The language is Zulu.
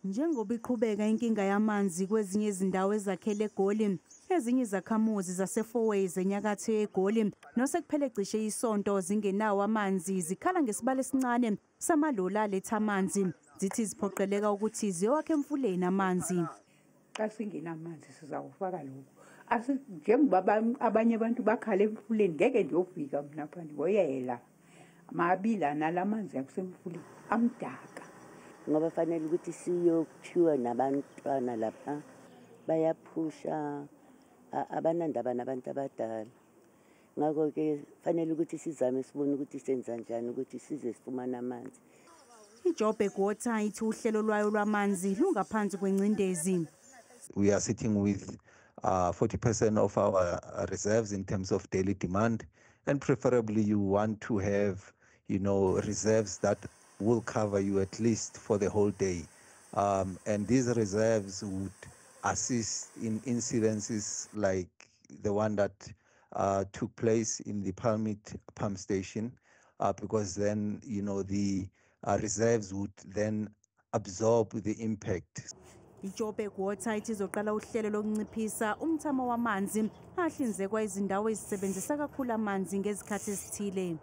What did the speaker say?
Njengoba iqhubeka inkinga yamanzi kwezinye izindawo ezakhele eGoli, ezinye izakhamuzi zaseFourways enyakatho yeGoli nosekuphele cishe isonto zingenawo amanzi zikhala ngesibalo esincane samaloli aletha amanzi. Zithi ziphoqeleka ukuthi ziyowakha emfuleni amanzi. Xa singenamanzi sizawufaka lokhu. Njengoba abanye abantu bakhala emfuleni, ngeke ndiyofika mna pha ndiyoyela. Mabila nalamanzi akusemfuleni amdaka. Ngoba fanele ukuthi siyokuthiwa nabantwana lapha bayaphusha, abanandaba nabantu abadala. Ngakho-ke fanele ukuthi sizame sibone ukuthi senza njani ukuthi size sifumane amanzi. IJoburg Water ithi uhlelo lwayo lwamanzi lungaphansi kwengcindezi. We are sitting with 40% of our reserves in terms of daily demand, and preferably you want to have, reserves that will cover you at least for the whole day. And these reserves would assist in incidences like the one that took place in the Palmiet pump station, because then, the reserves would then absorb the impact. IJoburg Water ithi izoqala uhlelo lokunciphisa umthamo wamanzi ahlinzekwa izindawo ezisebenzisa kakhulu amanzi ngezikhathi ezithile.